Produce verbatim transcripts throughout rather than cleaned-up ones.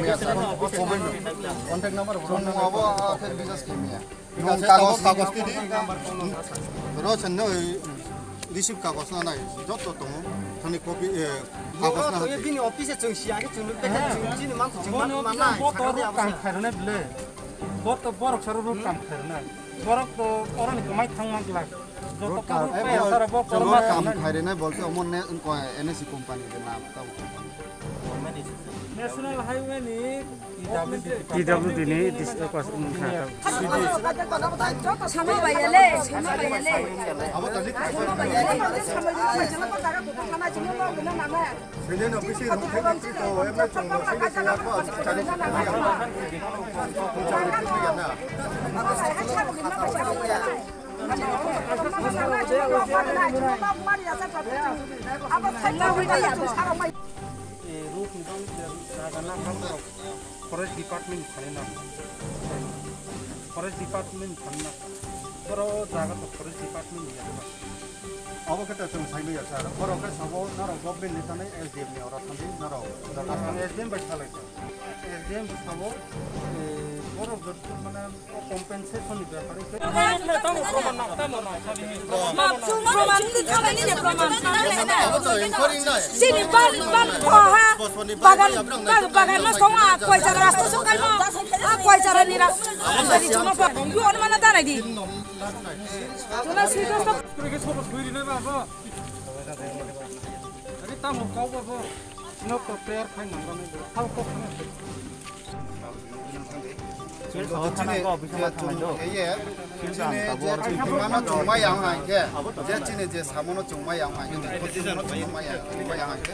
Contact number, phone number. Abo, ah, khe recharge khe maya. Nung kagos, kagos tini. Ro sen no, receipt kagos na nai. Joto tongo. Thani copy, eh, kagos na. Bini office chung si age chung luk ta chung chini man chung man man nai. Bo to ruk kam khairone ble. Bo to borok saro ruk kam khairone. Borok to oroni kwmai thang man glak. Joto ruk kam khairone. Kam khairone bolte omo ne, N S C company de na. National Highway ni P W D ni dis-, eh, kos-, wngkha. Sama bayale, sama bayale. Sama bayale, sama bayale, sama bayale. Eh, ruk ni bang jaga na bang rok forest department ni thani na. Forest department ni thani na. Boro jaga to forest department ni ya. Abo khe to chwng sai maya sir. Boro khe sabo norok government ni thani S D M ni ora thani norok. S D M bai salai. S D M sabo, eh, borok jotto mane compensation ni bepare khe. Proman, proman, proman. Chini ban, ban koha, bagan, bagan no tonga, koi jara rasta sokal mo, a koi jara ni rasta, ani chuma pa, yu on mana tanai di. Chuma sui dosto. Kuri ke sobo sui ri na ba, ba. Ari tamo kau ba, ba. No to prayer khai nang ba, ba. Hal ko khai. Chini je chini mano chungma yang hai khe, je chini je samono chungma yang hai khe, je chungma yang hai khe,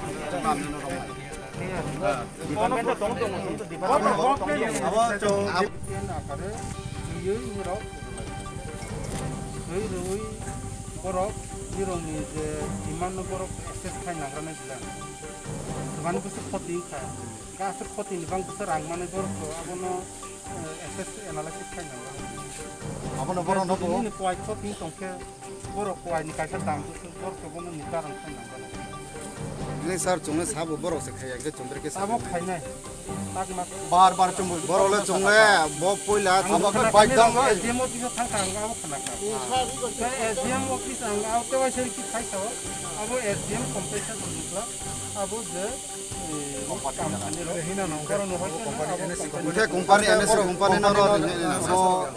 abo chwng. Rwi rwi borok nirokni je demand no borok access khai nang rani bilang. Mani bwswk khoti wngkha. Aswk khotini bang bwswk rang manwi borok to abono, eh, assess analysis khaina nango. Abono borok no bo. Nini kwai khotini tongkhe borok kwai ni kaisa dam bwswk borok to bono ni karang khaina nango. Nini sir chwngno sabo borok se khaiya khe chwng bwrwi khe abo sabo khainai. Bar bar chwng borok le chwng le bo puila abo khe bai dam. S D M office thang thang abo khana kha. S D M office ang abo te wai seri ki khai sao. Abo S D M compensation dukla abo je Hwnkhe company N S C company no rw rw.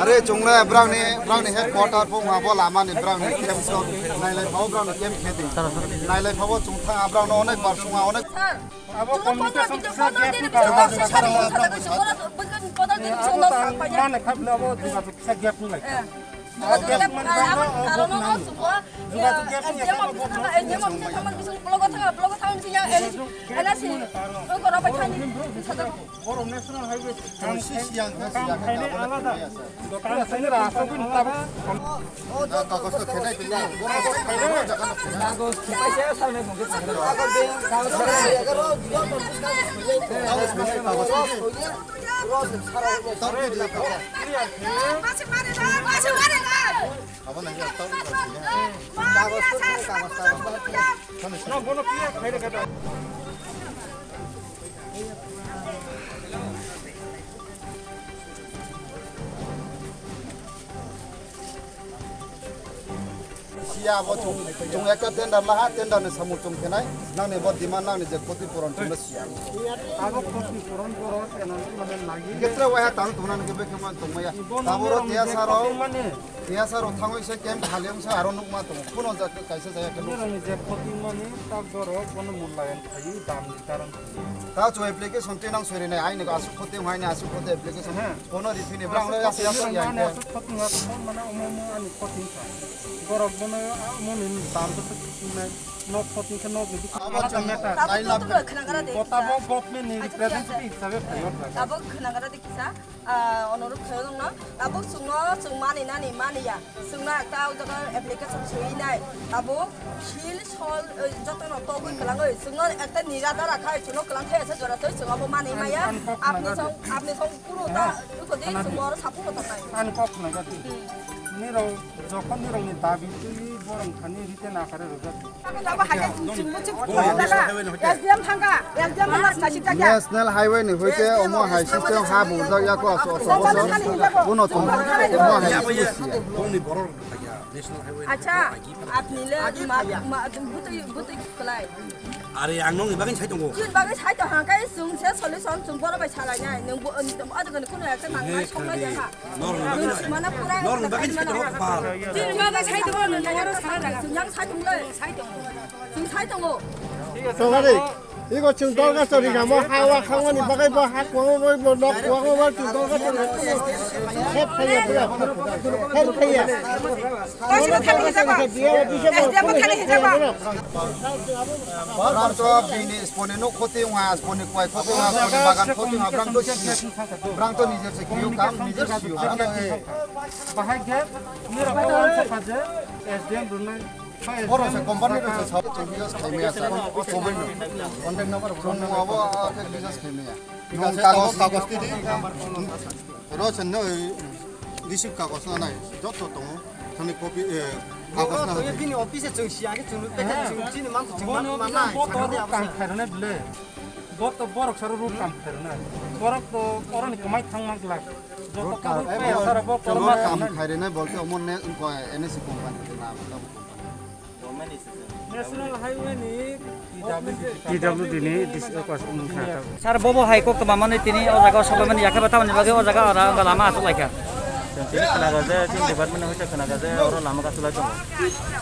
Are chwngle brangni, brangni headquarter bo wngma bo lamani brangni camp so nailai phao brangni camp khedi. Nailai phao chwng thang brangno onek bar chwng onek. Abo communication kisa gap ni karon. Abo tang mane khabla abo jogajog kisa gap ni lai. Borok national highway kam khainai alada. Kam khainai rasa pun tabuk. Siya abo chung, chung ekta tender laha, tender ni samung chung khenai, nangni bo demand nangni je khoti puron chungno siya. Abo khoti puron borok enani mane nagi. Ketra waiha tang tongna nang kebe kema tongmaya. Taboro tiya saro. Tiyasa rok thangwi se camp khali wngsa aro nukma tongo. Kuno ja-, kaisa jaya khe nuk. Nirokni je khotingmani tak borok bono mulayan khayu dam ni karon. Ta chu application twi nang sori nai, aini asuk khoting haini asuk khoting application. He. Bono rifini brang le yasa yasa ya. Mane asuk khoting ha to mane omo omo ani khoting kha. Borok bono omo ni dam to nai nok khoting khe nok ni. Abo alada chung matter. Abo nine lakh. Kota bo government ni representative hisabe khayo. Abo khnagra de kisa. Ah, onorok khayo nongno, tabuk chwngno chwng mani nani mani ya. Chwngno ekta o jaga application swi nai. Tabuk sil sol, eh, jotono togwi kwlangwi. Chwngno ekta nira dara khai chwngno kwlang khai asa jora twi chwng abo mani maya. Apni song, apni song kunu ta, uko di chwngno oro sapu ko tanai. Ani kok khna gati. Hmm. Nirok jokhon nirokni dabi twi Borok thani rite nakare rojak. National highway ni hoite omo hai system ha bujak ya ko aso aso boso. Bono tong omo hai system. Acha, apni le ma, ma, butui, butui kelai. Are ang nongni bagwi sai tongo. Chini bagwi sai tong hang kai chwng se solution chwng boro bai salai nai. Nwng bo, adokani kuno ekta nang nai songnai jang ha. Norokni bagwi sai tongo. Norokni bagwi sai tongo. Chini bagwi sai tongo, nwng nang aro salai jang ha. Chwng yang sai tong le. Chwng sai tongo. Tongari, iko chwng dolga chori jamo hawa khangmani bagwi bo ha kwangma bai bo nok kwangma bai chwng dolga chori. Hep thaiya pura. Hep thaiya. Brang to bini sponi nuk khoti wngha, sponi kwai khoti wngha, sponi bagan khoti wngha, brang to sini. Brang to nijer se kiyo kam, nijer siyo. Brang to, eh. Bahai ge, nira ko wan sa kaje, S D M runai. Boro se company ro se sa. Chwng business khaimaya sa. Chwng abo, ah, business khaimaya. Nung kagos, kagos tidi. Ro se no, receipt kagos na nai. Joto tongo. Thani copy, eh, kagos na. Bini office chwng siya ke chwng pe chwng chini man chwng man na. Bo to kam khairone bile. Bo to borok saro road kam khairone. Borok to oroni kamai thang mang glak. Joto road kam, eh, saro bo kam khairone bolte omo ne, N S C company ke na. National Highway ni P W D ni dis-, eh, kos wng kha. Sir, bobo hai kok toma mani tini o jaga o sobai mani yakhe bata mani bagwi o jaga ora lama aswk laikha. Chwng tini khwnago je, chini department ni hoite khwnago je, oro lama kasulai tongo.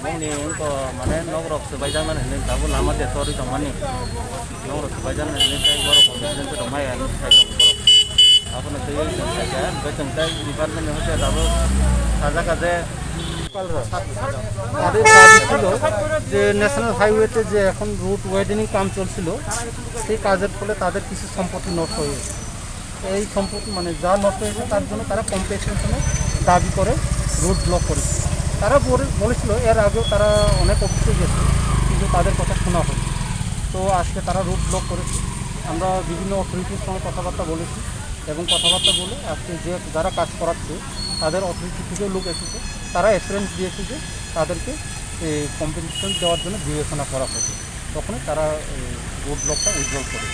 Bongni wngkha mane nok rok swbai jak nani hinwi tabuk lama de torwi tongmani. Nok rok swbai jak nani hinwi tei borok kok accident se tongmai ya hinwi sai tongo borok. Abono twi chwng sai kha, hwnkhe chwng tei department ni hoite tabuk sajak kha je, তাদের দাবি ছিল যে ন্যাশনাল হাইওয়েতে যে এখন রোড ওয়েডেনিং কাম চলছিল, সেই কাজের ফলে তাদের কিছু সম্পত্তি নষ্ট হয়েছে। এই সম্পত্তি মানে যা নষ্ট হয়েছে তার জন্য তারা কম্পেনসেশনের দাবি করে রোড ব্লক করেছে। তারা বলে-, বলেছিল এর আগেও তারা অনেক অফিসে গেছে, কিন্তু তাদের কথা শোনা হয়নি। তো আজকে তারা রোড ব্লক করেছে। আমরা বিভিন্ন অথরিটির সঙ্গে কথাবার্তা বলেছি এবং কথাবার্তা বলে আজকে যে যারা কাজ করাচ্ছে তাদের অথরিটি থেকেও লোক এসেছে, তারা অ্যাসুরেন্স দিয়েছে যে তাদেরকে এই কম্পেনসেশন দেওয়ার জন্য বিবেচনা করা হবে। তখনই তারা এই রোড ব্লকটা উইথড্র করে।